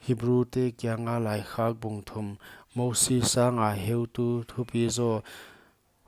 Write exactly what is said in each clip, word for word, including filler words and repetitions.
Hebrute kianga Laikhak bung thum. Mosi sanga heutu thupi zaw.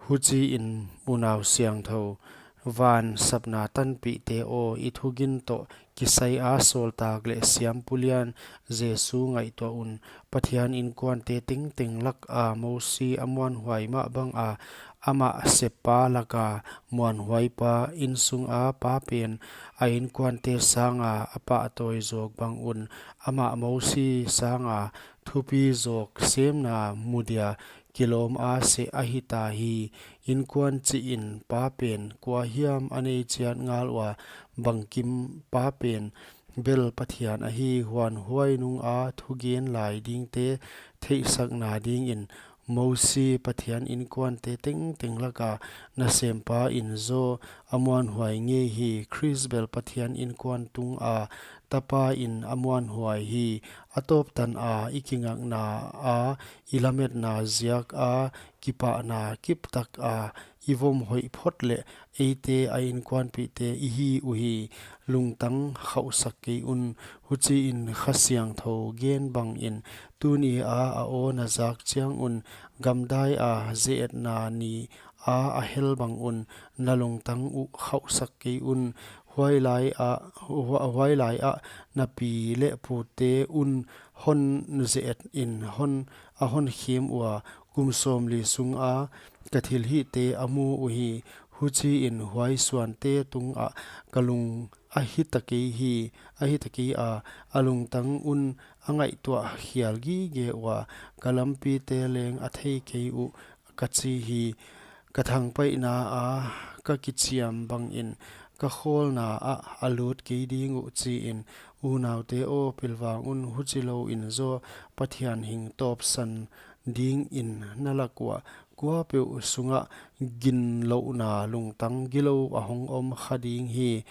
Huchiin unau siangthou, van sapna tanpihte aw, i thugin toh kisai a sawltak leh siampu lian Jesu ngaihtuah un. Pathian inkuante tengteng laka Mosi a muanhuai mah banga, amah seppa laka muanhuaipa, insunga pa pen a inkuante sanga a pahtawi zawk bang un. Amah Mosi sanga thupi zawk semna mudia kilawm a seh ahita hi. Inkuan chihin pa pen kua hiam a nei chiat ngal ua, bangkim pa pen bel Pathian ahi. Huan huai nunga thugen lai dingte theihsakna dingin Mosi Pathian inkuante tengteng laka nasempa in zaw a muanhuai ngei hi. Khrist bel Pathian inkuan tunga tapa in a muanhuai hi. A tawp tana i kingakna a, i lametna ziaka kipahna kiptaka i vom hoih phot leh eite a inkuanpihte i hi uhi. Lungtang khauhsak kei un. Huchiin Kha Siangthou gen bangin, tunia a aw na zak chiang un, gamdaia ze-etna ni a a hel bang un, na lungtang uh khauhsak kei un. Huailai a, hua-, huailai a na pi leh pute un hon ze-et in hon, a hon khem ua, kum sawmli sunga ka thilhihte a mu uhi. Huchiin huai suante tungah ka lung a hita kei hi, a hita kei a, a lungtang un a ngaihtuah khial gige ua, ka lampite leng a thei kei uh, ka chi hi. Ka thangpaihna a ka kichiam bangin ka khawlna ah a lut kei ding uh, chiin. Unaute aw, pilvang un, huchilouin zaw Pathian hing tawpsan dingin na lak ua kuapeuh sungah ginlouhna lungtang gilou a hong om kha ding hi.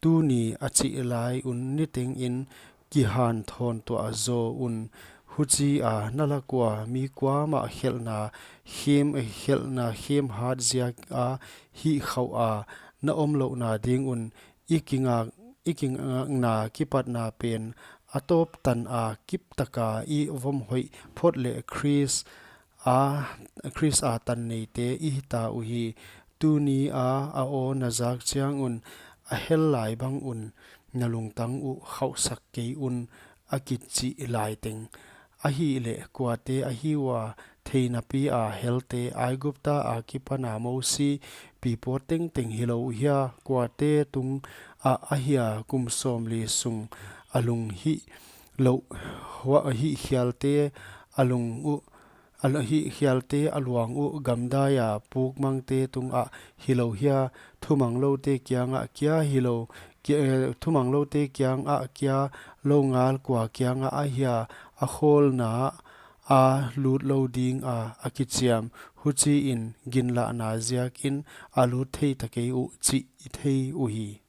Tuni a chih lai un nitengin kihanthawn tuah zaw un. Huchia na lak ua mi kuamah khelhna khem, khelhna khem hat ziaka hih khauh a na om louhna ding un. I kingak, i kingakna kipatna pen a tawp tana kiptaka i vom hoih phot leh Khrist a, Khrist a tan neite i hita uhi. Tunia a aw na zak chiang un, a hel lai bang un, na lungtang uh khauhsak kei un, a kichih lai teng. Ahihleh kuate ahi ua, theinapia helte, Aigupta akipana Mosi pipawt tengteng hilou hia? Kuate tungah ahia kum sawmli sung a lung hih louh, hua-, hih khialte a lung uh, a lu-, hih khialte a luang uh gamdaia pukmangte tungah hilou hia? Thumangloute kiangah kia hilou, kia, eh, thumangloute kiangah kia lou ngal kua kiangah ahia a khawlna a lut lou dinga a kichiam? Huchiin ginlahna ziakin a lut thei ta kei uh chih i thei uhi.